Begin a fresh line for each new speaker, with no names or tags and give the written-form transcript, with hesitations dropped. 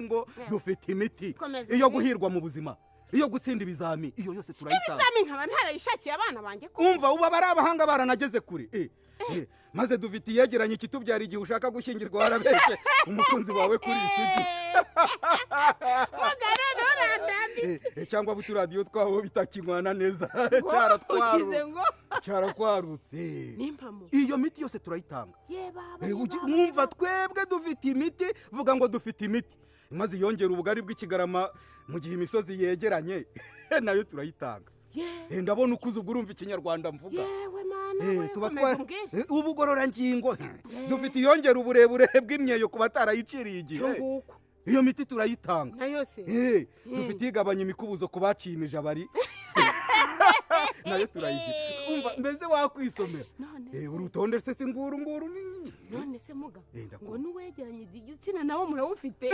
Ngo dufite imiti
Komeza
iyo
umbwire.
guhirwa mu buzima, iyo gutsinda ibizami, iyo yose turayitanga.
Ibizami nkaba ntarayishakiye abana banjye ko?
Umva, ubu aba ari abahanga, baranageze kure. Maze dufite iyegeranye ikitubyara igihe ushaka gushyingirwa warabeshye umukunzi wawe kuri isugi.
Muga, rero urandambitse.
Cyangwa uturadiyo twabo bitakinywana neza.
Ukize
Cyaratwarutse.
ngo
Cyarakwarutse.
Nimpamo.
Iyo miti yose turayitanga.
Ye baba!
Eh,
Ye baba!
Mwumva, twebwe dufite imiti, vuga ngo dufite imiti maze yongera ubugari bw'ikigarama mu gihe imisozi yegeranye, nayo turayitanga.
Ye!
Ndabona ukuze, ubwo urumva Ikinyarwanda mvuga.
Yewe Mana!
Eh,
we
tuba
komeza umbwire.
Ubugororangingo, dufite iyongera uburebure bw'imyeyo ku batarayiciriye
Cyo
igihe.
nguko.
Iyo miti turayitanga.
Nayo se?
Dufite igabanya imikubuzo ku baciye imijabari, nayo turayigira. Umva, mbese wakwisomera.
None
Eh,
se
urutonde se si nguru nguru
None se muga,
Eh, ndakumva.
ngo n'uwegeranye igitsina nawo murawufite?